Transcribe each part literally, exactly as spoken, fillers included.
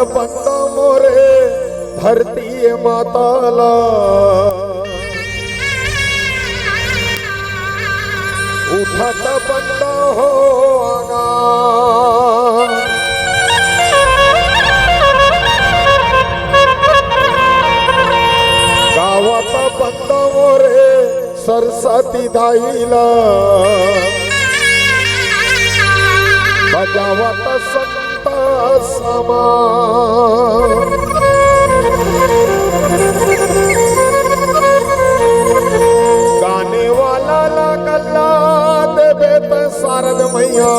बंदा मोरे धरती माता ला, उठत बंदा हो आगा, गावत बंदा मोरे सरस्वती दाई ला, बजावत संत समा। गाने वाला ला गल्ला देबे त शारद मैया,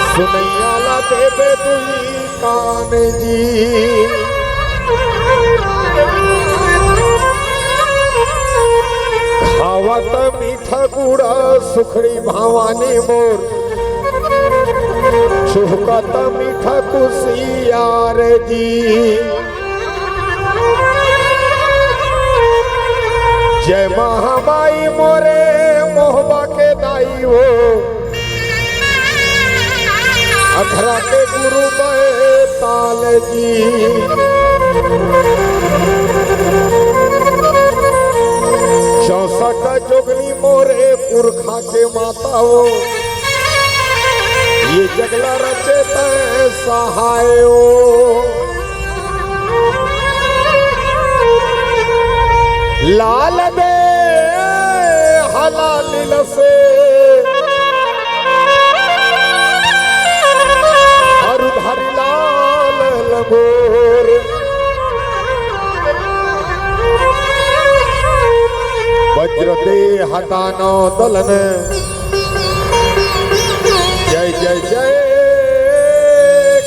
सुनैया ला देबे दुई कान जी। खावत मीठा गुड़ा सुखड़ी भवानी मोर, छुहकत मीठा कुसियार जी। जय महामाई मोरे मोहबा के दाई हो, अखरा के गुरु बैताल जी। चौसठ जोगनी मोरे पुरखा के माता हो, ये जगला रचे तै सहाय हो। लाल दे हला लील से, अरु धारी लाल लंगोर। वज्र देह दानव दलन, जय जय जय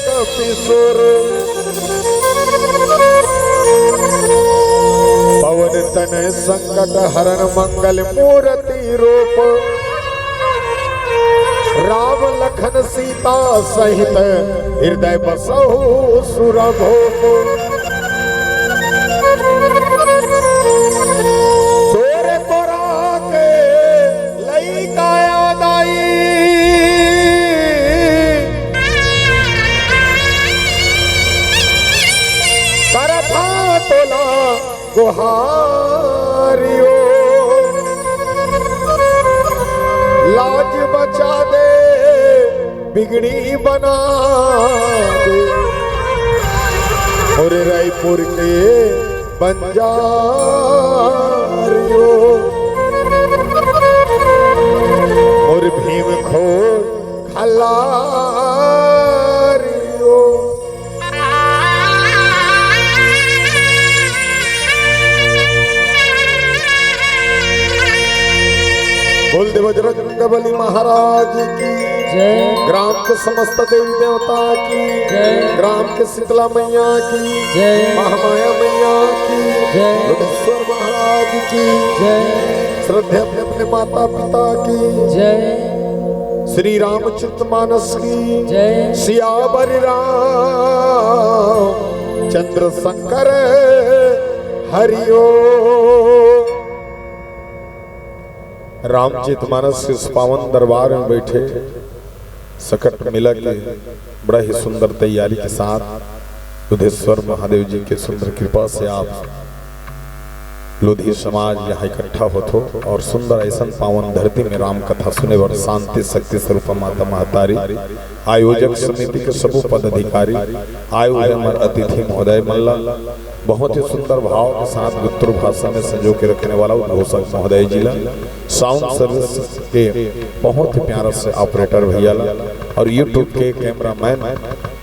कपीश्वर। पवन तनय संकट हरण मंगल मूरति रूप। राम लखन सीता सहित हृदय बसहु सुर भूप। तोरे तोरा के लइका दाई, करथा तोला गोहारियो। लाज बचा दे, बिगड़ी बना दे, मोरे रायपुर के बंजारियो, मोर भीम खोर खलारियो। बोल दे बजरंग बली महाराज की जय। ग्राम के समस्त देवी देवता की जय। ग्राम के शीतला मैया की जय। महामाया मैया की जय। लोटेश्वर महाराज की जय। श्रद्धेय अपने अपने माता पिता की जय। श्री रामचरित मानस की जय। सियावर राम चंद्र शंकर हरिओ। रामचरित मानस के इस पावन दरबार में बैठे सकट मिला के बड़ा ही सुंदर तैयारी के साथ लोधेश्वर महादेव जी के सुंदर कृपा से आप लोधी समाज यहाँ इकट्ठा होथो और सुंदर ऐसन पावन धरती में राम कथा सुने बर शांति शक्ति स्वरूप माता महतारी, आयोजक समिति के सबो पदाधिकारी, आए हुए हमर अतिथि महोदय मन ला बहुत ही सुंदर भाव के साथ गुत्तुर भाषा में संजो के रखने वाला उद्घोषक महोदय जी ला, साउंड सर्विस के बहुत ही प्यारा से ऑपरेटर भैया ला और YouTube के कैमरामैन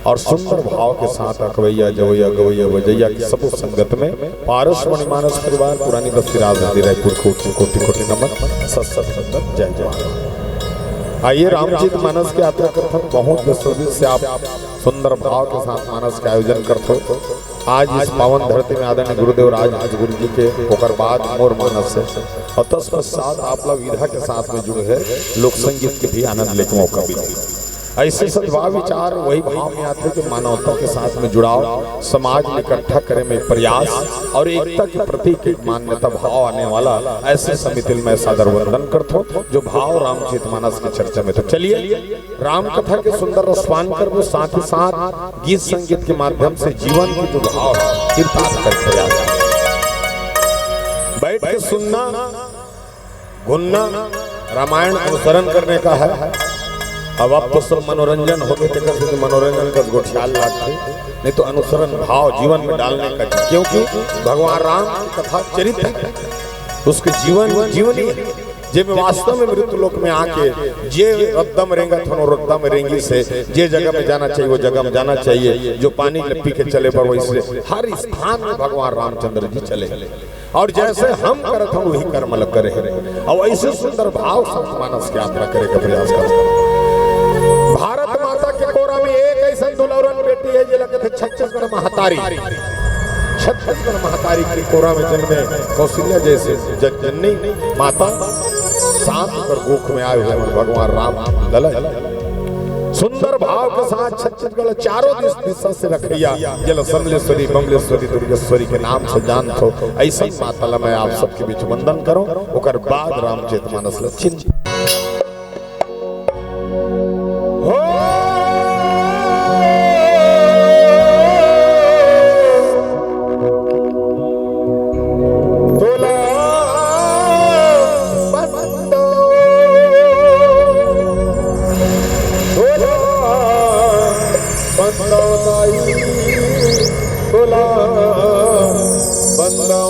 और सुंदर भाव के साथ अखवैया, जवैया, गवैया, बजैया के सबो संगत में पारस मणि मानस परिवार पुरानी बस्ती राजधानी रायपुर कोटि कोटि कोटि नमन। सत सत संगत जय जवान। आइए रामचरित मानस की यात्रा करथन बहुत बेसब्री से आप सुंदर भाव के साथ मानस के आयोजन करथो। आज इस पावन धरती में आदरणीय गुरुदेव राजगुरु जी के ओकर बाद मोर मानस है और तत्पश्चात आप लोग विधा के साथ में जुड़े हैं, लोक संगीत के भी आनंद लेके मौका मिले। ऐसे सद्भाव विचार वही भाव में आथे जो मानवता के साथ में जुड़ाव, समाज में इकट्ठा करे में प्रयास और एकता के प्रतीक एक मान्यता भाव आने वाला ऐसे समिति ल मैं सादर वंदन करथों, जो भाव रामचरित मानस के चर्चा में। तो चलिए, राम कथा के सुंदर रसपान करबो, साथ ही साथ गीत संगीत के माध्यम से जीवन के जो भाव है, इरशाद कर प्रयास। बैठ के सुनना, गुनना, रामायण अनुसरण करने का है। अब आप तो सब मनोरंजन हो गए, तेकर से मनोरंजन का गोठियाल लागथे, नहीं तो अनुसरण भाव जीवन में डालने का, क्योंकि भगवान राम की कथा चरित्र है, उसके जीवन जीवनी है, जेमे वास्तव में मृत्यु लोक में आके जे रद्दा म रेंगत होन, रद्दा म रेंगिस हे, जे जगह में जाना चाहिए वो जगह में जाना चाहिए, जो पानी ल पी के चले बर वैसे हर स्थान में भगवान रामचंद्र जी चले। और जैसे हम करत हन, वही कर्म ल करे हे। और ऐसे सुंदर भाव संत मानस के यात्रा करे के प्रयास करत हन। भारत माता के कोरा में एक ऐसन दुलौरन बेटी है, जेला कथे छत्तीसगढ़ महतारी। छत्तीसगढ़ महतारी के कोरा में जन्मे कौशल्या जैसे जग जननी माता, साथ कर गोख में आए हुए हमर भगवान राम लला। सुंदर भाव के साथ छत्तीसगढ़ चारों दिस, दिशा से रखैया, जेला समलेश्वरी, बमलेश्वरी, दुर्गेश्वरी के नाम से जानथो, ऐसन माता ला मैं आप सबके बीच वंदन करूं, ओकर बाद रामचरित मानस ला चिंतन। हो। तोला बंदो, तोला बंदो दाई, तोला बंदो।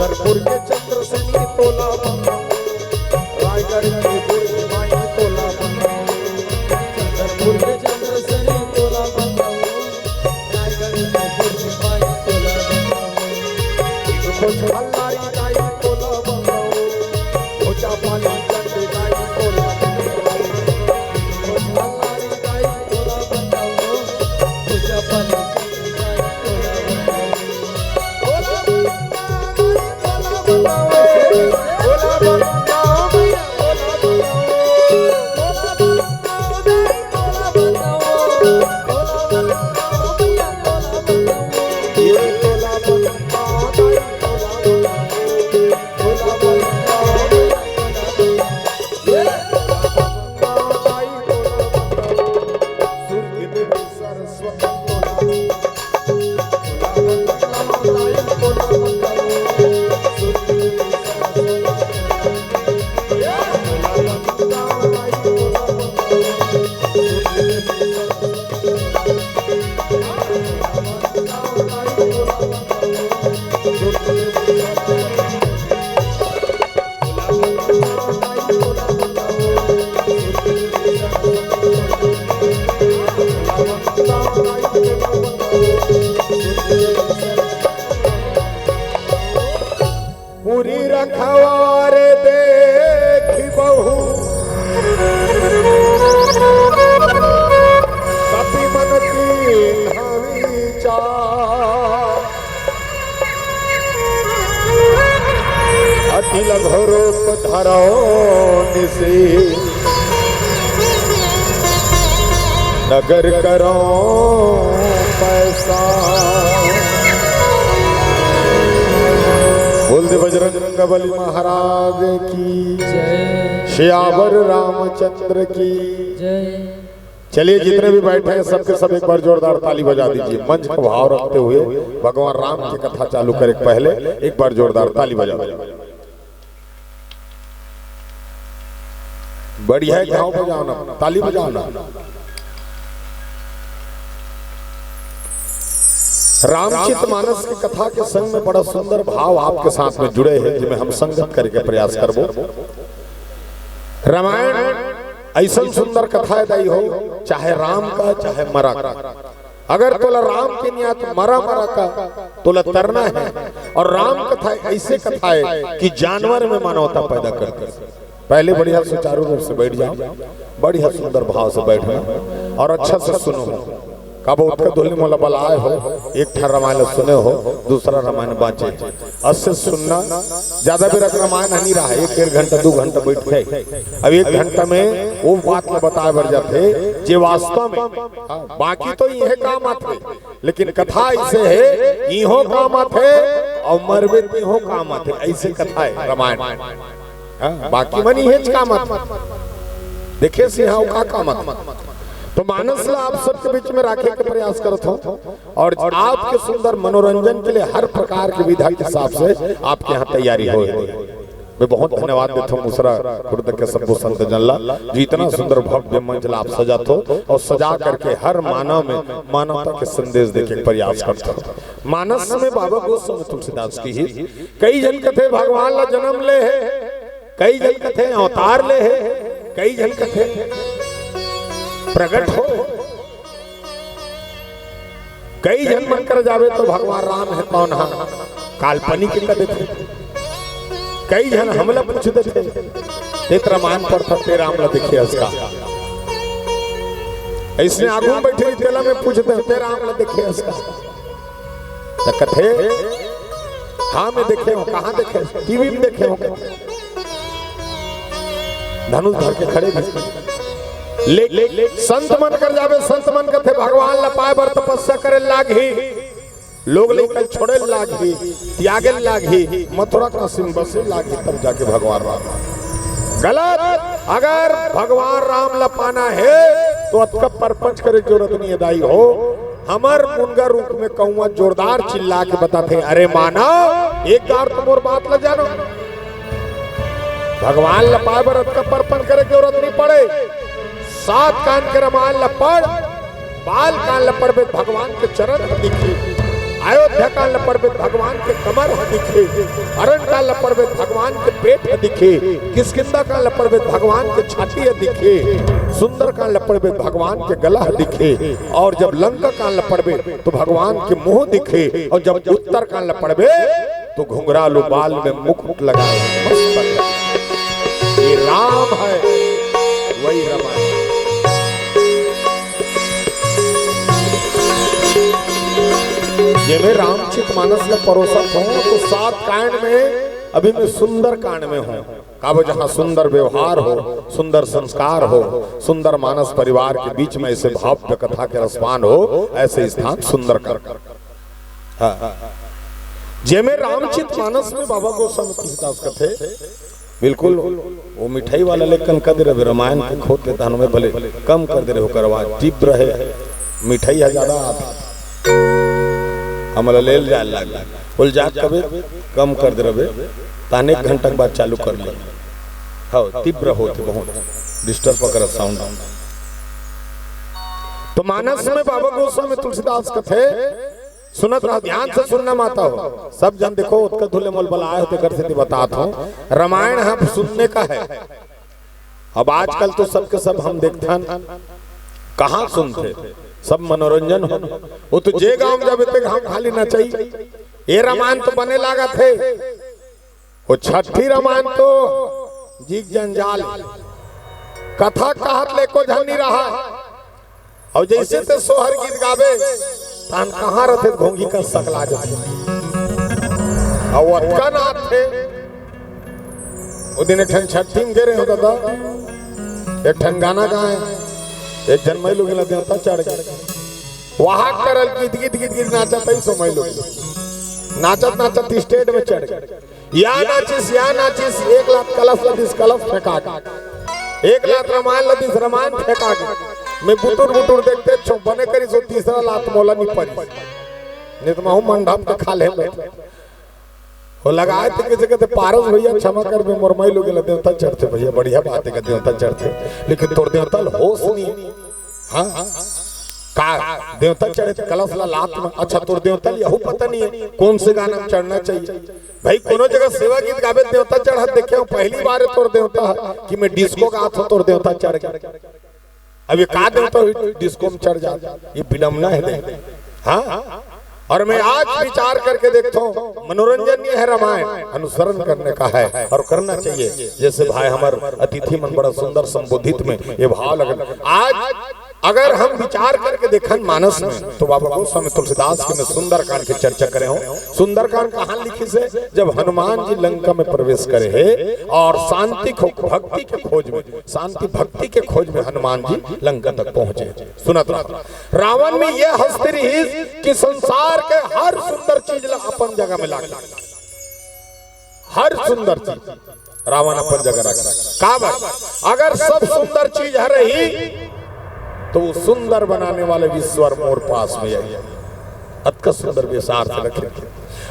छतरपुर के चंद्रसेनी तोला बंगाऊ, रायगढ़ के बुर्ज माई तोला बंगाऊ, छतरपुर के चंद्रसेनी तोला बंगाऊ, रायगढ़ के बुर्ज माई तोला बंगाऊ, कुछ भल्लारी दाई तोला बंगाऊ, भुजा पाली चंद दाई तोला बंगाऊ, कुछ भल्लारी दाई तोला बंगाऊ, भुजा पाली चंद दाई तोला बंगाऊ। पूरी रखवार देखी बहू, कपि मन कीन्ह विचार। अति लघु रूप धरौ निसि नगर करौ पैसा। बोल दे बजरंग बली महाराज की, जय। सियावर रामचंद्र की। जय। चलिए, जितने भी बैठे हैं, सबके सब एक बार जोरदार ताली बजा दीजिए। मंच का भाव रखते हुए भगवान राम की कथा चालू करे पहले एक बार जोरदार ताली बजा दीजिए। बढ़िया है, घाव बजाओ ना, ताली बजाओ ना। रामचरित मानस की कथा के संग में बड़ा सुंदर भाव आपके साथ में जुड़े हैं, जिसमें हम संगत करके प्रयास करबो। रामायण ऐसन सुंदर कथा है दाई हो, चाहे राम का, चाहे मरा का। अगर तोला राम के नियात मरा मरा का तोला तरना है, और राम कथा ऐसे कथा है कि जानवर में मानवता पैदा करती है। पहले बढ़िया सुचारू रूप से बैठ जाओ, बढ़िया सुंदर भाव से बैठना और अच्छा से सुनो। का बहुत का धुन मोला बलाए हो, एक ठा रामायण सुने हो, दूसरा रामायण बाँचे। असे सुनना, ज्यादा बेर रामायण नहीं रहा, एक डेढ़ घंटा, दू घंटा बैठ के, अब एक घंटा में वो बात ला बताए बर जाथे, जे वास्तव में, हाँ, बाकी तो इहे काम आथे, लेकिन कथा ऐसे है, इहो काम आथे और मरबे तिहो काम आथे, ऐसे कथा है रामायण। हाँ, बाकी मन इहेच काम आथे, देखे सिंहा का काम आथे। तो मानस ला आप सबके बीच में राखे के प्रयास करत हो और आपके सुंदर मनोरंजन के लिए हर प्रकार के विधा के हिसाब से आपके यहाँ तैयारी होए। मैं बहुत धन्यवाद देता हूँ मुसरा खुर्द के सब्बो संत जन ला, जो इतना सुंदर भव्य मंच ला आप सजात हो और सजा करके हर मानव में मानवता के संदेश देके प्रयास करत हो। मानस में बाबा गोस्वामी तुलसीदास की ही, कई झन कथे भगवान ला जन्म ले हे, कई झन कथे अवतार ले हे, कई झन कथे प्रगट हो। कई झन मन कर जावे तो भगवान राम हे कौन हा, काल्पनिक कह देथे। कई झन हमला पूछ देथे, ते त रामायण पढ़थस, ते राम ला देखे हस का? अइसने आगू में बैठे तेला में पूछथे, ते राम ला देखे हस का? त कथे, हाँ मैं देखे हूँ। कहाँ देखे? टीवी में देखे हूँ। धनुष धर के खड़े भी। ले, ले, ले, संत मन कर जावे, संत मन कथे भगवान ला पाए बर तपस्या करे लागही, लोग लइका छोड़े लागही, त्यागे लागही, मथुरा काशी में बसे लागही, तब जाके भगवान राम। गलत। अगर भगवान राम ला पाना है तो अतका परपंच करे जरूरत नहीं है दाई हो। हमर मुनगा रूख में कौआ जोरदार चिल्ला के बताथे, अरे मानव, एक बार तो मोर बात ला जानो। भगवान ला पाए बर अतका परपंच करे के जरूरत नहीं पड़े। सात कांड के रामायण ला पढ़, बाल कांड ला पढ़बे, भगवान के चरण ह दिखही। अयोध्या कांड ल पढ़बे त भगवान के कमर ह दिखे, अरण्य कांड ल पढ़बे त भगवान के पेट ह दिखे, किष्किंधा कांड ल पढ़बे त भगवान के छाती ह दिखे, सुंदर कांड ल पढ़बे त भगवान के गला ह दिखे, और जब लंका कांड ल पढ़बे तो भगवान के मुंह दिखे, और जब उत्तर कांड ल पढ़बे तो घुंघरालू बाल में मुकुट लगाए मस्त बन। ये राम है, वही रमायण। जेमे रामचित मानस ल परोसत हों, तो सात कांड में अभी मैं सुंदर कांड में हों। काबो जहाँ सुंदर व्यवहार हो, सुंदर संस्कार हो, सुंदर मानस परिवार के बीच में ऐसे भाव्य कथा के रसपान हो, ऐसे स्थान सुंदर कांड। हाँ। जेमे रामचित मानस में बाबा गोस्वामी तुलसीदास कथे, बिल्कुल, वो मिठाई वाला लेकन कह दे रहे, रामायण के खोत लेता हन, मैं भले कम कर दे रहे, ओकर आवाज तीव्र हे, मिठाई ह ज्यादा आत, हमला लेल जाए लाग, बोल जा कबे कम कर दे रहे, ताने एक घंटा के बाद चालू कर ले। हाँ, तीव्र होथे बहुत, डिस्टर्ब वगैरह साउंड। तो मानस में बाबा गोस्वामी तुलसीदास कथे, सुनत रहा, ध्यान से सुनना माता हो। सब जन देखो, ओतका धुले मोल बलाए हो, तेकर सेती बतात हों। रामायण ह सुनने का है। अब आजकल तो सबके सब हम देखथन, कहाँ सुनथे, सब मनोरंजन हो। वो तो जे गांव जाबे ते गांव खाली नचई, ये रामायण तो बने लागत हे। वो छठी रामायण तो जीक जंजाल, कथा कहत ले एको झन नी रहा। अउ जइसे ते सोहर गीत गाबे, तहन कहाँ रथे घोंघी कस सकला जथे। अउ अतका नाचथे। ओ दिन एक ठन छट्ठी में गे रहे हो दादा, एक ठन गाना गाए, एक झन माईलोगिन ला देवता चढ़ गे। वहाँ करल गीत, गीत, गीत, गीत नाचत ही सो माईलोगिन। नाचत, नाचत stage में चढ़ गे। या नाचिस, या नाचिस, एक लात कलश ल दिस, कलश फेंका गे। एक लात रामायण ल दिस, रामायण फेंका गे। मैं बुटुर बुटुर देखते छो, बने करिस ओ तीसरा लात मोला नी परिस। नहीं तो महू मंडप के खा ले मैं। वो लगाए थे किसी कहते, "पारस भैया क्षमा कर बे, मोर माईलोगिन ल देवता चढ़थे भैया, बढ़िया बात हे कि देवता चढ़थे, लेकिन तोर देवता ल होश नहीं।" हाँ, का देवता चढ़े त कलश ला लात में? अच्छा, तोर देवता ल यहू पता नहीं है कौन से गाना में चढ़ना चाहिए। भाई, कोनो जगह सेवा गीत गाबे, देवता चढ़त देखे हो, पहली बार हे तोर देवता ह कि मैं डिस्को गात हों, तोर देवता चढ़ गे। अब ये का देवता हुई डिस्को में चढ़ जात, ये विडम्बना हे दे। हाँ, और मैं आज विचार करके देखता हूँ, मनोरंजन नहीं है रामायण, अनुसरण करने का है और करना चाहिए। जैसे भाई हमर अतिथि मन बड़ा सुंदर संबोधित में ये भाव लगल। आज अगर हम विचार करके देखन मानस में, तो बाबा गोस्वामी तुलसीदास के में सुंदरकांड की चर्चा करे हो। सुंदरकांड कहाँ लिखिस हे? जब हनुमान जी लंका में प्रवेश करे हे और शांति खो-, भक्ति के खोज में, शांति भक्ति के खोज में हनुमान जी लंका तक पहुंचे। सुनत रहो, रावण में ये हस्ती रहिस कि संसार के हर सुंदर चीज ला अपन जगह में ला, हर सुंदर चीज रावण अपन जगह रख। काबर? अगर सब सुंदर चीज ह रही, तो वो सुंदर बनाने वाले ईश्वर मोर पास में आई। अतका सुंदर विचार से रखे।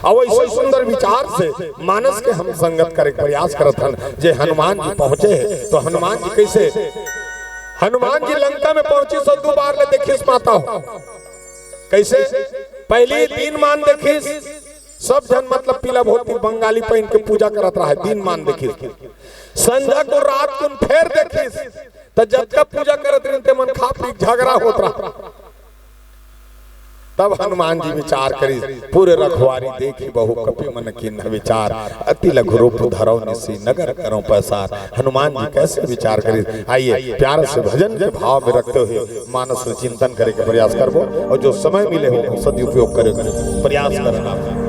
अब ऐसे सुंदर विचार से मानस के हम संगत करे के प्रयास करत हन। जे हनुमान जी पहुंचे हे, तो हनुमान जी कैसे, हनुमान जी लंका में पहुंचिस, दू बार ले देखिस माता हो। कैसे? पहली दीन मान देखिस, सब झन मतलब पीला धोती बंगाली पहिन के पूजा करत रहा, दीन मान देखिस। संझा को रात कुन फेर देखिस, त जतका पूजा करत रहिन ते मन खा पी के झगड़ा होत रहा। तब हनुमान जी विचार करिस, पूरे रखवारी देखि बहु कपि मन कीन्ह विचार, अति लघु रूप धरौ निसि नगर करौ पैसार। हनुमान जी कैसे विचार करिस? आइए, प्यार से भजन के भाव में रखते हुए मानस में चिंतन करे के प्रयास करबो और जो समय मिले हो, सदुपयोग करे के प्रयास करना।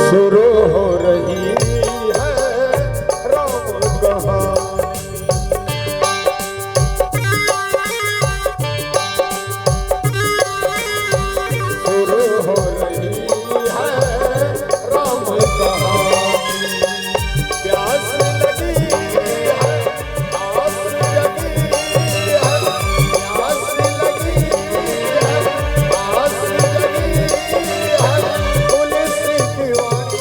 शुरू हो रही है राम कहानी। शुरू हो रही है राम कहानी। प्यास लगी है, आस जगी है, प्यास लगी है, आस जगी है, पुलिस दीवानी।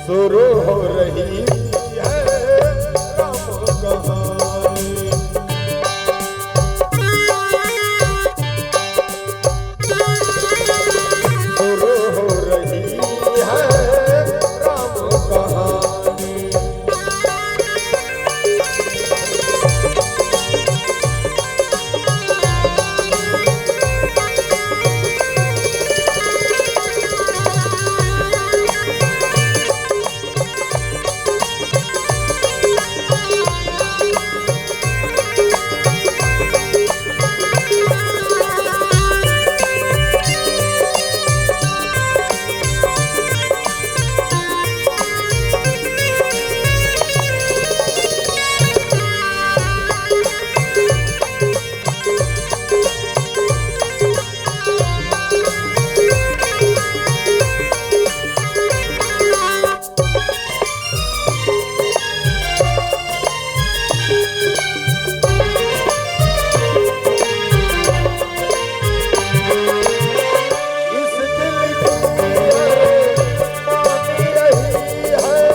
शुरू हो रही है राम कहानी। शुरू हो रही है राम कहानी। इस दिल की अरमान यही है।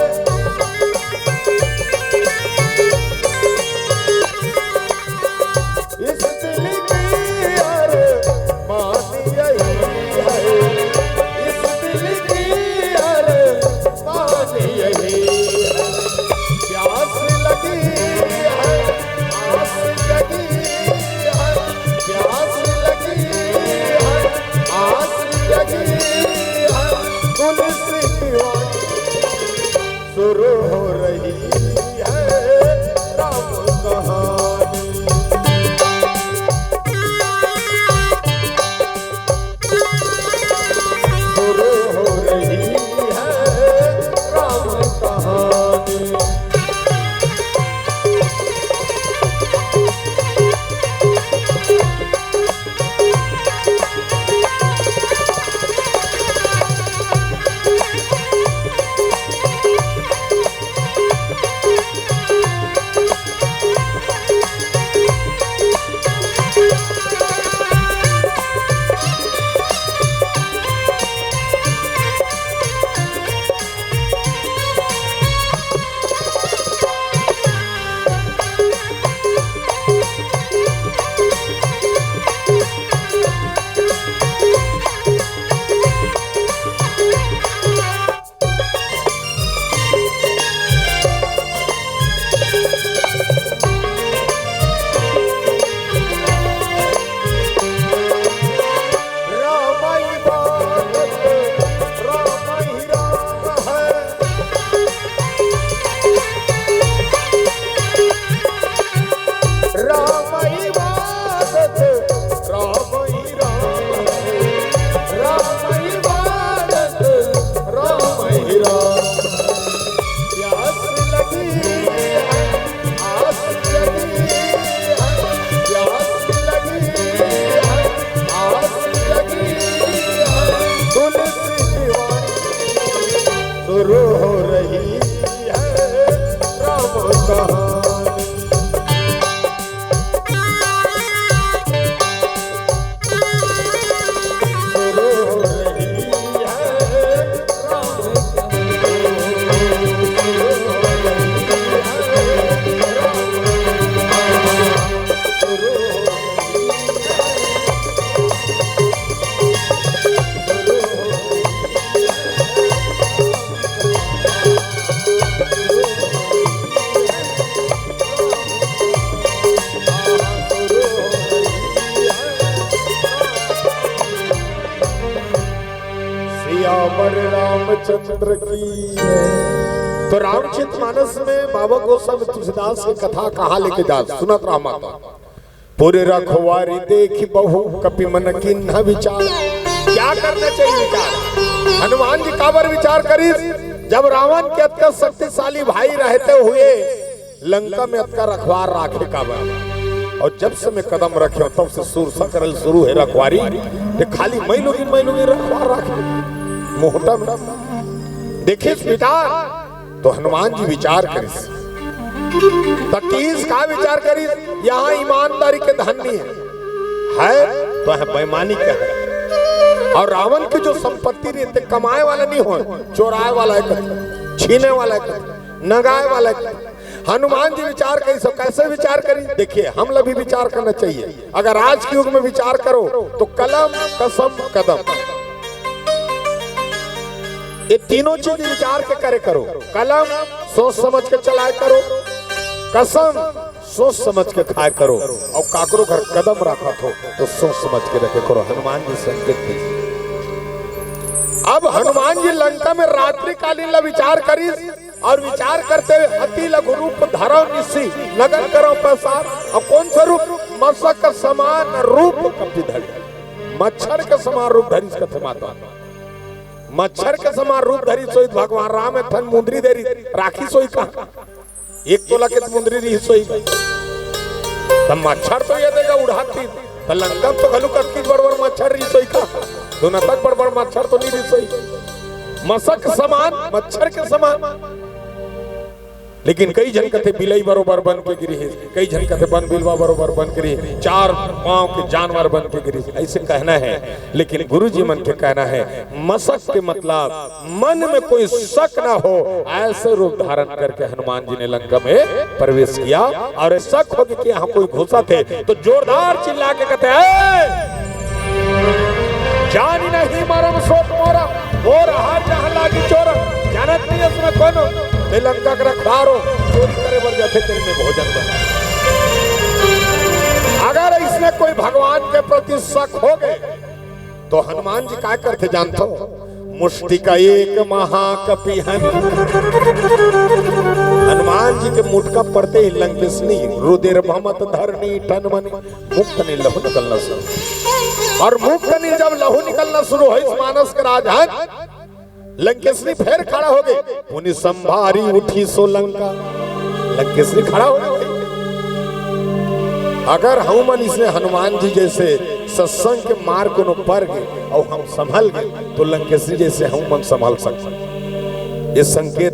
इस दिल की अरमान यही है, इस दिल की अरमान यही है। प्यास लगी है, आस जगी है, प्यास लगी है, आस जगी है, पुलिस दीवानी। शुरू हो रही है राम कहानी। शुरू हो रही है राम कहानी। राम इबादत, राम ही राम है। राम इबादत, राम ही राम है। राम इबादत, राम ही राम है। प्यास लगी है, आस जगी है, प्यास लगी है, आस जगी है, तुलसी दीवानी। शुरू हो रही है राम कहानी। सियावर रामचंद्र की। तो रामचरित मानस में बाबा गोस्वामी तुलसीदास के कथा कहा लेके जा, सुनत रहा माता। पुर रखवारी देखि बहु कपि मन कीन्ह विचार। क्या करना चाहिए विचार? हनुमान जी काबर विचार करिस? जब रावण के अतका शक्तिशाली भाई रहते हुए लंका में अतका रखवार राखे काबर? और जब से मैं कदम रखे हूं, तब से सुरसा करल शुरू हे रखवारी, ते खाली मैं लोगिन, मैं लोगिन रखवार राखे। मोहटा में देखिस बेटा, तो हनुमान जी विचार करिस। त किहिस का विचार करिस? यहाँ ईमानदारी के धन नहीं है, है तो है बेईमानी के है। और रावण की जो संपत्ति रहिथे, कमाए वाला नहीं हो, चोराए वाला हे कथे, छीने वाला हे कथे, नंगाए वाला हे कथे। हनुमान जी विचार करिस, कैसे विचार करिस? देखिए, हम लोग भी विचार करना चाहिए। अगर आज के युग में विचार करो तो कलम, कसम, कदम, ये तीनों चीज विचार के करे करो। कलम सोच समझ के चलाए करो, कसम सोच समझ के खाए करो, और काकरो घर कदम रखत हो तो सोच समझ के रखे करो। हनुमान जी संकेत दे। अब हनुमान जी लंका में रात्रिकालीन ला विचार करिस, और विचार करते हुए अति लघु रूप धरव निसि नगन करव पसार। और कौन सा रूप? मसक समान रूप कपि धरि, मच्छर के समान रूप धरिस कथे माता। मच्छर के समान रूप धरिस होही त भगवान राम एक ठन मुंदरी दे रहिस, राखिस होही का? एक तोला के त मुंदरी रहिस होही। त मच्छर तो ये देगा उड़ाती, त लंका तो घलू कतकीच बड़ बड़ मच्छर रहिस होही का? दोनों तक बड़ बड़ मच्छर तो नहीं रहिस होही। मसक समान, मच्छर के समान। लेकिन कई झन कथे बिलई बरोबर बन के गिरी हे, कई झन कथे बन बिलवा बरोबर बन के गिरी, चार पांव के जानवर बन के गिरी, ऐसे कहना है। लेकिन गुरु जी मन के कहना है, मसक के मतलब मन में कोई शक ना हो, ऐसे रूप धारण करके हनुमान जी ने लंका में प्रवेश किया। और शक हो गया कि यहाँ कोई घुसथे, तो जोरदार चिल्ला के कथे, "ए, जानी नहीं मरम सोट मोरा, मोर हार जहाँ लागी चोरा।" जानत नहीं इसमें कौन हो? मैं लंका के रखवार हो, चोरी करे बर जाथे, तेरे में भोजन बना। अगर इसमें कोई भगवान के प्रति शक हो गए, तो हनुमान जी काय करथे जानथो? मुष्टिका एक महाकपि हनि। हनुमान जी के मुटका पड़ते ही लंकेशनी रुधिर भमत धरनी टन मनि। मुख तनी लहू निकलना शुरू। और मुख तनी जब लहू निकलना शुरू होइस मानस के राजहन, लंकेशनी फेर खड़ा हो गए। पुनि संभारी उठी सो लंका। लंकेशनी खड़ा हो गए। अगर हम मन इसने हनुमान जी जैसे सत्संग के मार्ग कोनो पर गए और हम संभल गए, तो लंकेशनी जैसे हम मन संभल सकते। ये संकेत।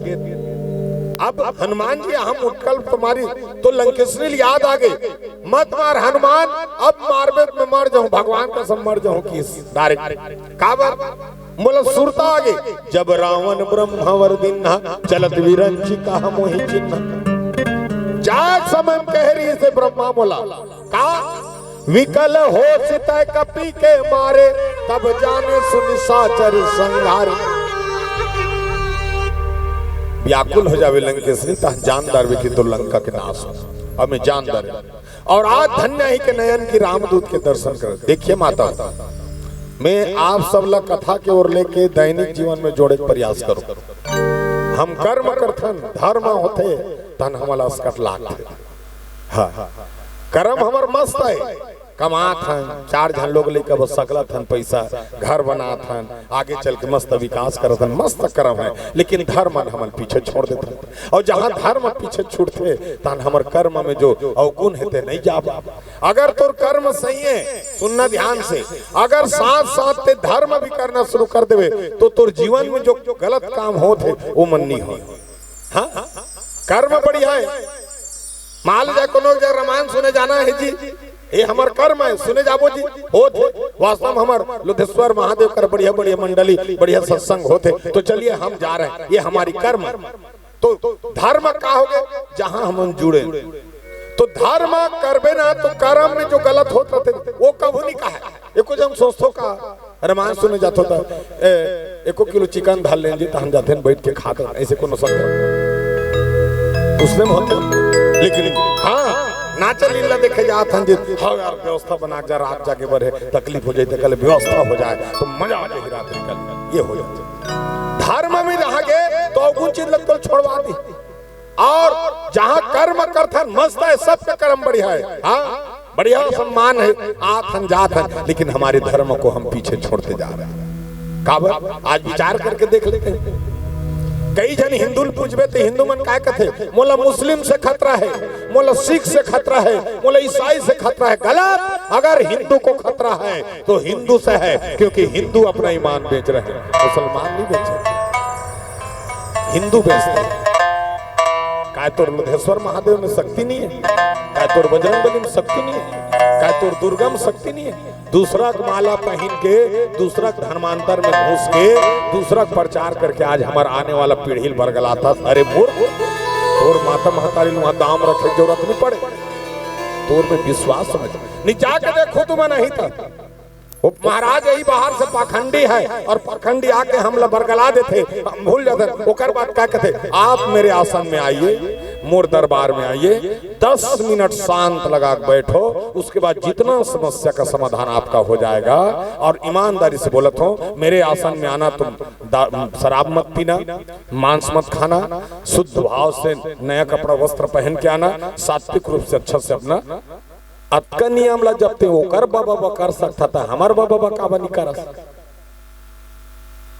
अब हनुमान जी हम उठकल तुम्हारी, तो लंकेशनी याद आ गई, "मत मार हनुमान, अब मारबे त मैं मर जाऊं, भगवान कसम मर जाऊं।" किस डायरेक्ट काबर? मोला सुरता आ गई, "जब रावण ब्रह्म वर दीन्हा, चलत विरंची कहा मोहि चिन्हा।" जात समय में कह रही से ब्रह्मा मोला, का विकल होसि तै कपि के मारे, तब जानेसु निसाचर संहारे। व्याकुल हो जावे लंकेशनी, तह जान डारबे कि तो लंका के नाश हो। अब मैं जान डारे। और आज धन्य ही के नयन की रामदूत के दर्शन कर। देखिए माता, मैं आप सब ला कथा के ओर लेके दैनिक जीवन में जोड़े के प्रयास करूं। हम कर्म करथन, धर्म होथे, तन हमला असकट लागथे। हाँ, कर्म हमर मस्त है, कमात हन, चार झन लोग लइका बर सकलत हन पैसा, घर बनात हन, आगे चल के मस्त विकास करत हन, मस्त कर्म है, लेकिन धर्म मन हमन पीछे छोड़ देत हन। और जहाँ धर्म पीछे छूटथे, तहन हमर कर्म में जो अवगुण हे, ते नहीं जाबे। अगर तोर कर्म सही है, सुनना ध्यान से, अगर साथ-साथ ते धर्म भी करना शुरू कर देबे, तो तोर जीवन में जो गलत काम होत हे, वो मन नहीं हो। हाँ, कर्म बढ़िया है। मान लो जाए कोनो जगह रामायण सुने जाना है जी, ये हमर कर्म है, सुने जाबो जी, होत हे। वास्तव में हमर लुधेश्वर महादेव कर बढ़िया-बढ़िया मंडली, बढ़िया सत्संग होत हे, तो चलिए हम जा रहे हैं, ये हमारी कर्म। तो धर्म का हो गए, जहां हम जुड़े। तो धर्म करबे ना, तो कर्म में जो गलत होत रहते, वो कभू नहीं कहा है। ये कुछ हम सोचथो का, रामायण सुने जाथो त, ए, एको किलो चिकन धर लेन जी, तहन जाथेन बैठ के खात, ऐसे कोनो संग। उसने बहुत, लेकिन हाँ, नाचा लीला देखे जात हन जी, हाँ यार, व्यवस्था बना के जा, रात जागे बर हे, तकलीफ हो जाए, तो कल व्यवस्था हो जाए, तो मजा आ जाए रात निकल, ये हो जाए। धर्म में रह गए, तो अवगुण चीज लग तो छोड़वा दी। और जहां कर्म करथन, मस्त है, सबके कर्म बढ़िया है। हाँ, बढ़िया सम्मान है, आत हन जात हन, लेकिन हमारे धर्म को हम पीछे छोड़ते जा रहे हैं। काबर? आज विचार करके देख लेते हैं। कई झन हिंदू ल पूछबे तो हिंदू मन काय कथे, "मोला मुस्लिम से खतरा है, मोला सिख से खतरा है, मोला ईसाई से खतरा है।" गलत। अगर हिंदू को खतरा है तो हिंदू से है, क्योंकि हिंदू अपना ईमान बेच रहे हैं, मुसलमान नहीं बेच रहे, हिंदू बेचते हैं। काय तोर लुधेश्वर महादेव में शक्ति नहीं है? काय तोर बजरंग बली में शक्ति नहीं है? काय तोर दुर्गा में शक्ति नहीं है? दूसरा के माला पहन के, दूसरा के धर्मांतर में घुस के, दूसरा के प्रचार करके आज हमार आने वाला पीढ़ी ल बरगलाता। अरे मूर्ख, तोर माता महतारी ल उहाँ दाम रखे के जरूरत नहीं पड़े। तोर में विश्वास समझ नहीं, जाके देखो तुम नहीं था। वो महाराज यही बाहर से पाखंडी है और पाखंडी आके हमला बरगला देथे, हम भूल जाते। ओकर बाद क्या कहते, "आप मेरे आसन में आइए, मोर दरबार में आइए, दस मिनट शांत लगा के बैठो, उसके बाद जितना समस्या का समाधान आपका हो जाएगा।" और ईमानदारी से बोलत हो, मेरे आसन में आना, तुम दा-, शराब मत पीना, मांस मत खाना, शुद्ध भाव से नया कपड़ा वस्त्र पहन के आना, सात्विक रूप से अच्छा से अपना अतका नियम ला जब ते ओकर बाबा बा कर सकथा, त हमर बाबा बा काबर नी करस?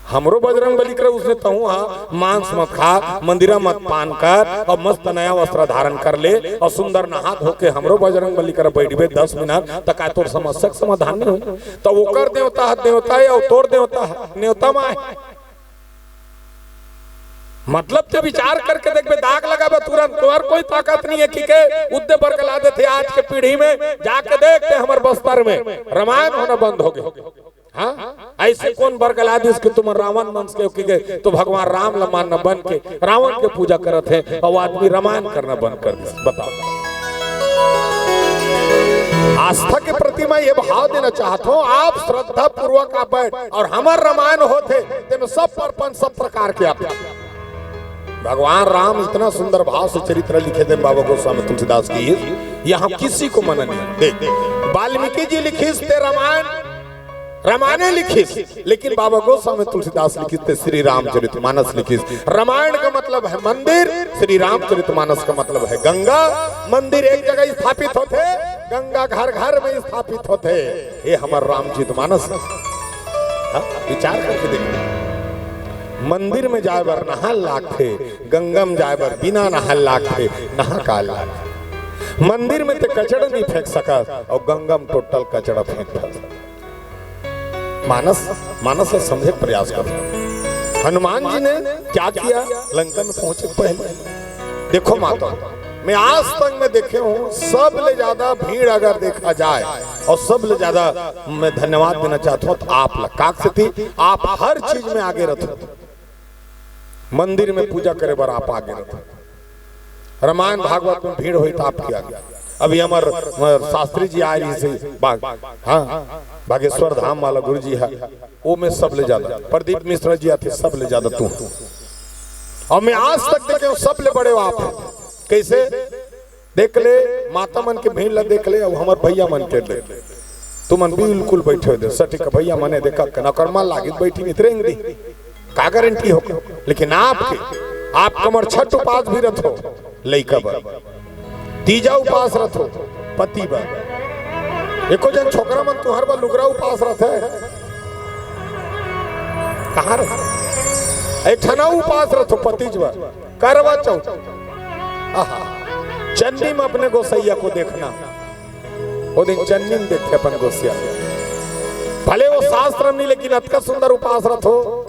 हमरो बजरंग बली कर उसने तहूँ हा मांस मत खा, मंदिरा मत पान कर, और मस्त नया वस्त्र धारण कर ले, और सुंदर नहा धो के हमरो बजरंग बली कर बैठबे दस मिनट, त का तोर समस्या के समाधान नहीं होई? त ओकर देवता ह देवता हे, और तोर देवता ह नेवता माय। मतलब ते विचार करके देखबे, दाग लगाबे तुरंत, तुम्हार कोई ताकत नहीं है कि के उद्दे बरगला देथे आज के पीढ़ी में। जाके देखते हमर बस्तर में रामायण होना बंद हो गए। हाँ, ऐसे कौन बरगला दिस कि तुम रावण वंश के, के, के तो भगवान राम ल मानना बंद के रावण के पूजा करत है और आदमी रामायण करना बंद कर दिस? बताओ। आस्था के प्रति मैं ये भाव देना चाहता हूँ, आप श्रद्धा पूर्वक आप बैठ और हमार रामायण होथे, तेमे सब परपंच, सब प्रकार के आप। भगवान राम इतना सुंदर भाव से चरित्र लिखे थे बाबा गोस्वामी तुलसीदास की, यहाँ किसी को मना नहीं। देख, वाल्मीकि जी लिखिस ते रामायण, रामायणे लिखिस, लेकिन बाबा गोस्वामी तुलसीदास लिखिस ते श्री रामचरित मानस लिखिस। रामायण का मतलब है मंदिर, श्री रामचरित मानस का मतलब है गंगा। मंदिर एक जगह स्थापित होथे, गंगा घर घर में स्थापित होथे। ये हमर रामचरित मानस है। हाँ, विचार करके देखो, मंदिर में जाए बर नहा लागथे, गंगा में जाए बर बिना नहा लागथे, नहा का लागथे। मंदिर में ते कचड़ा नहीं फेंक सकत और गंगा में टोटल कचड़ा फेंक सकत। मानस, मानस ला समझे के प्रयास करो। हनुमान जी ने क्या किया लंका में पहुंचे के पहले? देखो माता, मैं आज तक मैं देखे हूँ, सबले ज्यादा भीड़ अगर देखा जाए और सबले ज्यादा मैं धन्यवाद देना चाहता हूँ तो आप ला, काक से थी, आप हर चीज में आगे रहते हो। मंदिर में पूजा करे बर आप आगे रहते हो। रामायण भागवत में भीड़ होई त आप क्या? अभी हमर, हमर शास्त्री जी आए रही से बाग, हाँ, बागेश्वर धाम वाला गुरु जी है, वो में सबले ज्यादा प्रदीप मिश्रा जी आथे, सबले ज्यादा तू। और मैं आज तक देखे हूँ, सबले बड़े हो आप। कैसे? देख ले, माता मन के भीड़ ला देख ले, और हमर भैया मन के देख ले। तुमन बिल्कुल बैठे दे, सटीक भैया मने देखा के नौकर मन लागित बैठी नित रेंग दी। का गारंटी हो? लेकिन आपके, आप कमर छठ उपास भी रथो, लइका बर। तीजा उपास रथो, पति बर। एको जन छोकरा मन तुहर बर लुगरा उपास रथे। कहाँ रथे? एक ठना उपास रथो, पतिज बर। करवा चौथ। आहा। चन्नी में अपने गोसैया को देखना। वो दिन चन्नी में देखे अपन गोसैया। भले वो शास्त्र में नहीं, लेकिन अतका सुंदर उपास रथो।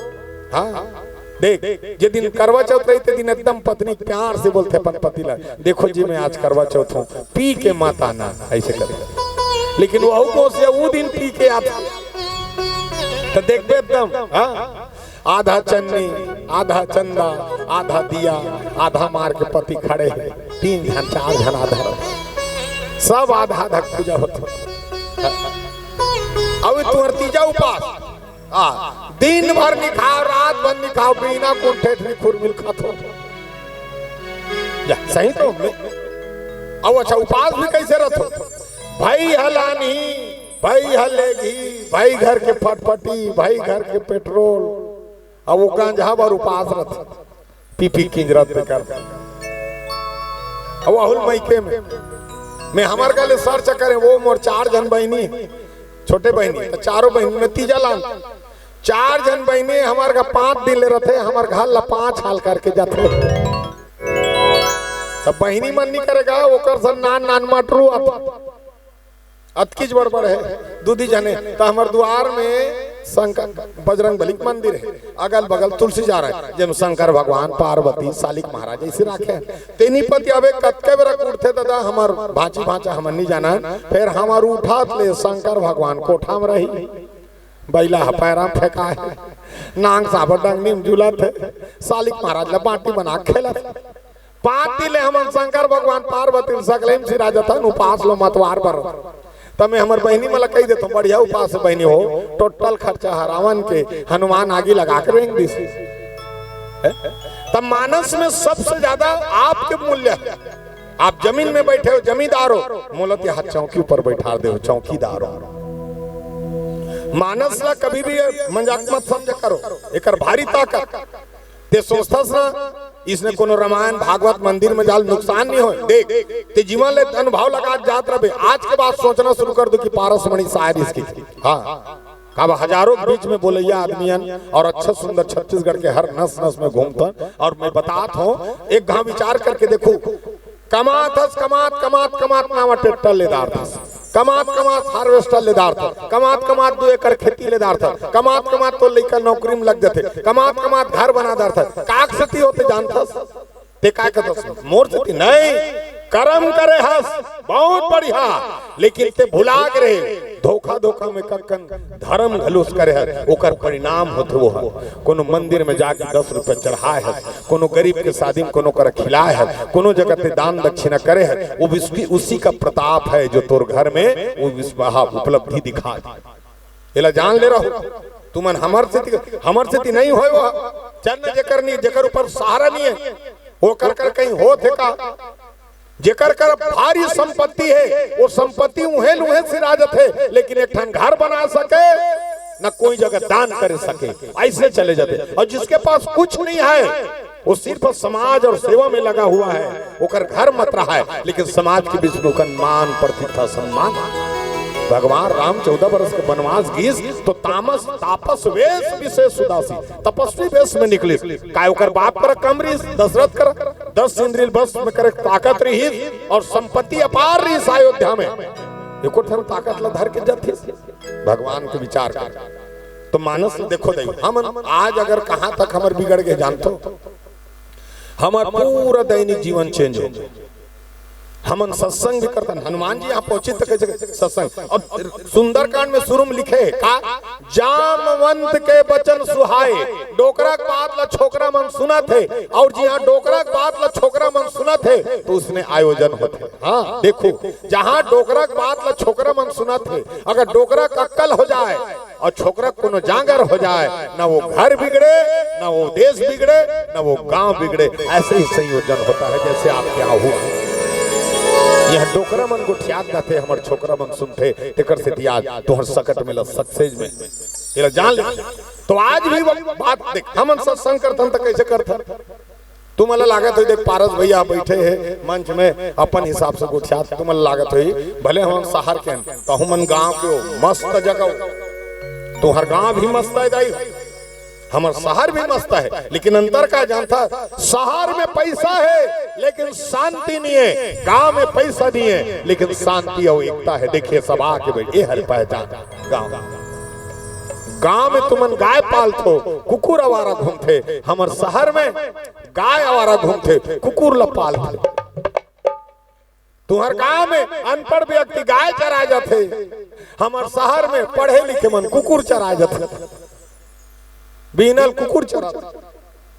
हाँ। देख, जे दिन करवा चौथ रही, ते दिन एकदम पत्नी प्यार से बोलथे अपन पति ला, "देखो जी, मैं आज करवा चौथ हूँ, पी के मत आना," ऐसे करे। लेकिन वो गोसैया वो दिन पी के आता, तो देखबे एकदम, हाँ, आधा चन्नी, आधा चंदा, आधा दिया, आधा मार के पति खड़े हे, तीन झन, चार झन आधा रहे। सब आधा आधा पूजा होथे। अउ तुहर तीजा उपास, आ, दिन भर नी खाव, रात भर नी खाव, बिना कुंठे ठरी खुरमिल खाथो। या, सही तो हमने। अउ अच्छा, उपास भी कैसे रथो? भई ह लानही, भई ह लेगही, भई घर के फटफटी, भई घर के पेट्रोल। अब वो गांजा बर उपास रथे, पी पी किंजरत बेकार। अब अहुल मइके में, मैं हमर घर ले search करे, वो मोर चार झन बहिनी, छोटे बहिनी, त चारों बहिनी में तीजा लान, चार झन बहिनी हमर घर पाँच दिन ले रथे, हमर घर ला पाँच हाल करके जाथे। त बहिनी मन नी करे गा, ओकर सन नान नान मटरू अत-, अतकीच बड़ बड़ हे, दू दी झने। त हमर दुआर में शंकर, बजरंग बली के मंदिर हे, अगल बगल तुलसी झार हे, जेम शंकर भगवान, पार्वती, सालिक महाराज ऐसे राखे हे। तेनी पति अबे कतके बेरा उठथे ददा, हमर भांची भांचा हमन नी जानन, फेर हमर उठत ले शंकर भगवान कोठा में रही, बइला ह पैरा में फेंकाय हे, नांग साबर डंगनी में झूलत हे, सालिक महाराज ला बाटी बना के खेलत हे। पाँच दिन ले हमन शंकर भगवान, पार्वती ल सकलेम सिराजथन, उपास लो मतवार बर। त मैं हमर बहिनी मन ला कहि देथंव, बढ़िया उपास हे बहिनी हो, total खर्चा ह रावण के, हनुमान आगी लगा के रेंग दिस। हैं? त मानस में सबसे ज्यादा आपके मूल्य हे। आप जमीन में बैठे हो, जमींदार हो, मोला ते हाथ चौकी ऊपर बैठा दे हो, चौकीदार हो। मानस ला कभी भी मजाक मत समझ करो, एकर भारी ताकत। ते सोचथस ना, इसने कोनो रामायण भागवत मंदिर में जाल नुकसान नहीं होय। देख, ते जीवन ले अनुभव लगा जात रहे, आज के बाद सोचना शुरू कर दो कि पारस मणि शायद इसकी। हाँ, काबर हजारों के बीच में बोलैया आदमियन और अच्छा सुंदर छत्तीसगढ़ के हर नस नस में घूमथन। और मैं बतात हूँ, एक घाव विचार करके देखो, कमात हस, कमात, कमात, कमात नावा tractor ले डारथस, कमात, कमात harvester ले डारथस, कमात, कमात दू एकड़ खेती ले डारथस, कमात, कमात तोर लइका नौकरी में लग जाथे, कमात, कमात घर बना डारथस, काक सेती होथे जानथस? ते काय कथस? मोर सेती नहीं, करम करे हस, बहुत बढ़िया, लेकिन ते भुला गे रहे, धोखा धोखा में कक्कन धर्म घलोस करे हस, ओकर परिणाम होथे वो हर। कोनो मंदिर में जाके दस रुपया चढ़ाए हस, कोनो गरीब के शादी में कोनो करा खिलाए हस, कोनो जगह ते दान दक्षिणा करे हस, वो उसकी, उसी का प्रताप है जो तोर घर में वो विश्व-, हाँ, उपलब्धि दिखा दे। एला जान ले रहो, तुमन हमर सेती, हमर सेती नहीं होय वो, चल न जेकर नहीं, जेकर ऊपर सहारा नहीं है, ओकर कर कहीं होत हे का? जेकर कर भारी संपत्ति हे, वो संपत्ति उहें ल उहें सिरा जथे, लेकिन एक ठन घर बना सके, न कोई जगह दान कर सके, ऐसे चले जाते। और जिसके पास कुछ नहीं है, वो सिर्फ समाज और सेवा में लगा हुआ है, ओकर घर मत रहा है, लेकिन समाज के बीच में ओकर मान, प्रतिष्ठा, सम्मान। भगवान राम चौदह बरस के वनवास गीस, तो तामस, तापस वेश विशेष उदासी, तपस्वी वेश में निकलिस। काय ओकर बाप कर कम रहिस, दशरथ कर दस इंद्रिय बस में करे ताकत रहिस और संपत्ति अपार रहिस अयोध्या में। एको ठन ताकत ला धर के जाथे भगवान के विचार कर। तो मानस देखो दई, हम आज अगर कहाँ तक हमर बिगड़ गए जानथो, हमर पूरा दैनिक जीवन change हो। हमन सत्संग भी करथन, हनुमान जी यहाँ पहुंचित तक कैसे सत्संग। और सुंदरकांड में शुरू में लिखे हे का, जामवंत के वचन सुहाए, डोकरा के बात ला छोकरा मन सुनत हे, और जिहाँ डोकरा के बात ला छोकरा मन सुनत हे, तो उसने आयोजन होथे। हाँ, देखो, जहाँ डोकरा के बात ला छोकरा मन सुनत हे, अगर डोकरा के अक्कल हो जाए और छोकरा के कोनो जांगर हो जाए, ना वो घर बिगड़े, ना वो देश बिगड़े, ना वो गांव बिगड़े। ऐसे ही संयोजन होता है, जैसे आपके यहाँ हुआ। यह डोकरा मन गोठियात जाथे, हमर छोकरा मन सुनथे, तेकर सेती आज तुहर सकट में ल success में, एला जान ले। तो आज भी वो बात देख, हमन सत्संग करथन त कैसे करथन? तुमन ला लागत होही, देख, पारस भैया बैठे हे मंच में, अपन हिसाब से गोठियात, तुमन ला लागत होही, भले हमन शहर के हन, त हमन गांव के हो, मस्त जगह हो, तुहर गांव भी मस्त है दाई, हमर शहर भी मस्त है, लेकिन अंतर का जानथा? शहर में पैसा है, लेकिन शांति नहीं है। गांव में पैसा नहीं है, लेकिन शांति और एकता है। देखिए, सब आके बैठे, ये हर पहचान गांव। गांव में तुमन गाय पालथो, कुकुर आवारा घूमथे, हमर शहर में गाय आवारा घूमथे, कुकुर ला पालथे। तुहर गांव में अनपढ़ व्यक्ति गाय चराए जाथे, हमर शहर में पढ़े लिखे मन कुकुर चराए जाथे। बिहनल कुकुर चरा,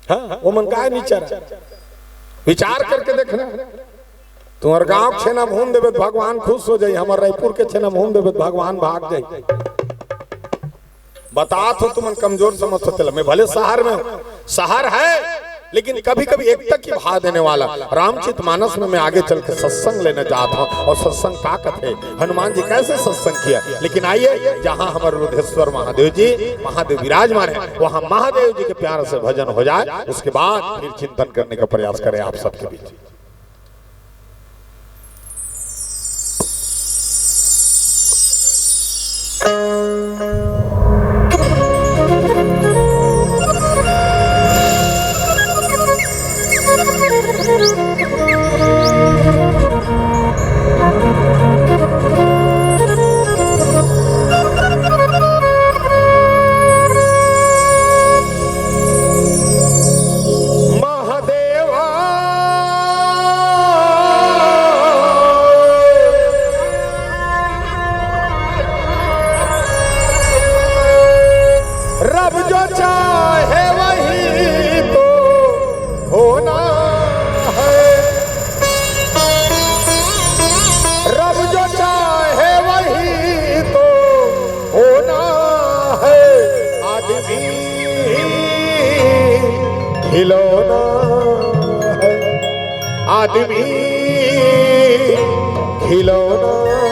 हाँ, वो मन गाय नहीं चरा। विचार करके देखना, तुहर गांव छेना भून देबे त भगवान खुश हो जाई, हमर रायपुर के छेना भून देबे त भगवान भाग जाई। बतात हो, तुमन कमजोर समझ सकते ला। मैं भले शहर में हूँ, शहर है, लेकिन कभी कभी एकता की भाव देने वाला। रामचित मानस में मैं आगे चल के सत्संग लेने जात हूँ, और सत्संग का कथे, हनुमान जी कैसे सत्संग किया। लेकिन आइए, जहाँ हमारे रुद्रेश्वर महादेव जी, महादेव विराजमान है, वहाँ महादेव जी के प्यार से भजन हो जाए, उसके बाद फिर चिंतन करने का प्रयास करें आप सबके बीच। खिलौना है, आदमी खिलौना है।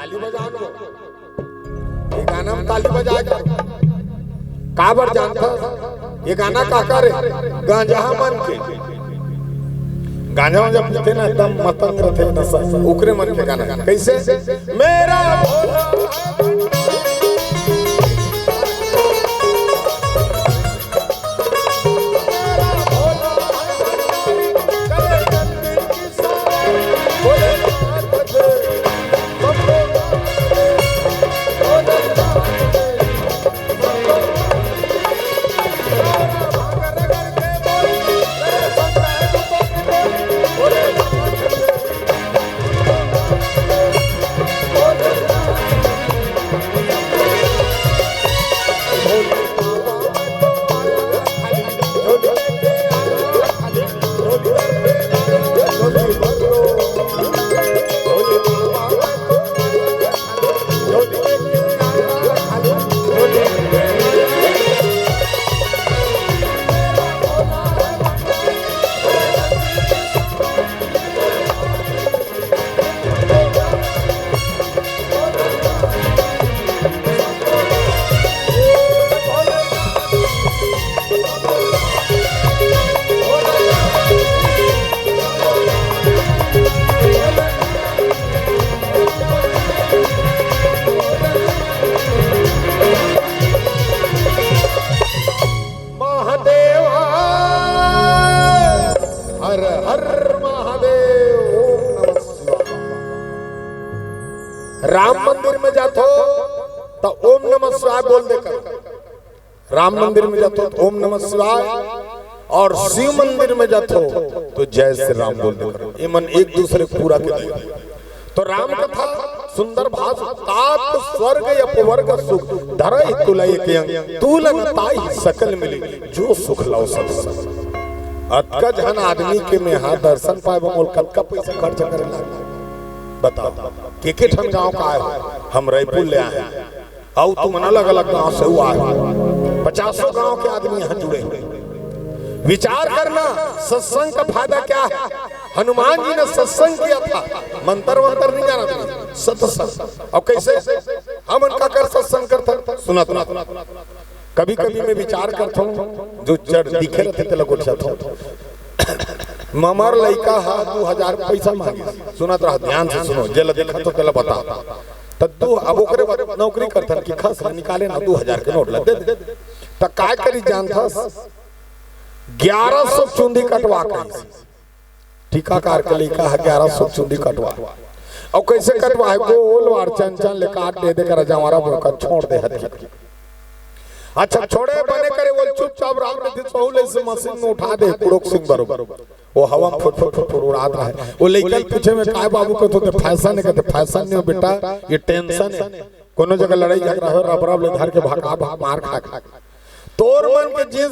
ताली बजान वो। ये गाना में ताली बजाय कर। काबर जानथस? ये गाना का करे? गांजा मन के। गांजा वांजा पीथे ना, एकदम मतंग रथे नशा। ओकरे मन के गाना। कैसे? मेरा भोला महादेव। हर हर महादेव। ओम नमः शिवाय। राम मंदिर में जाथो त ओम नमः शिवाय बोल दे करो। राम मंदिर में जाथो त ओम नमः शिवाय, और शिव मंदिर में जाथो त जय श्री राम बोल दे करो। ये मन एक दूसरे पूरा के दे। तो राम कथा सुंदर भाषा। तात स्वर्ग अपवर्ग सुख, धरहि तुलय के अंग, तूल न ताहि सकल मिले, जो सुख लव सब संग। अतका झन आदमी के मेहा दर्शन पाए बर मोल कतका पैसा खर्च करे लागही? बताओ, के के ठन गांव के आए हो? हम रायपुर ले आए हैं। अउ तुमन अलग-अलग गांव से हुआ है, पचासों गांव के आदमी यहां जुड़े हैं। विचार करना, सत्संग का फायदा क्या है? हनुमान जी ने सत्संग किया था, मंत्र वंत्र नहीं जाना था, सत्संग। अब कैसे हम उनका कर सत्संग करता सुनत ना। कभी कभी मैं विचार करता हूँ, जो चढ़ दिखे रहते तेला गोठियाता हूँ। ममर लइका हा दू हजार पैसा मांगे, सुनत रहा, ध्यान से सुनो, जेला देखा तो तेला बता। त दू, अब ओकरे बाद नौकरी करथन कि खस ला निकाले ना, दू हजार के नोट ला दे दे। त काय करी जानथस? ग्यारह सौ चुंदी कटवा कहिस। टीकाकार के लइका ह ग्यारह सौ चुंदी कटवा। अउ कैसे कटवा है? गोल वार चन चन ले काट दे दे कर जवारा बोल कर छोड़ दे हथी। अच्छा, छोड़े बने करे, वो चुपचाप राम ने दिन सहू ले से मशीन में उठा दे, कुड़ोक सिंह बरोबर। वो हवा में फुट फुट फुट फुट उड़ात रहे। वो लइका के पीछे में, "काय बाबू?" कहते, "फैशन है।" कहते, "फैशन नहीं हो बेटा, ये टेंशन है। कोनो जगह लड़ाई झगड़ा हो, रब रब ले धर के भगा भगा मार खा खा।" तोर मन के जिस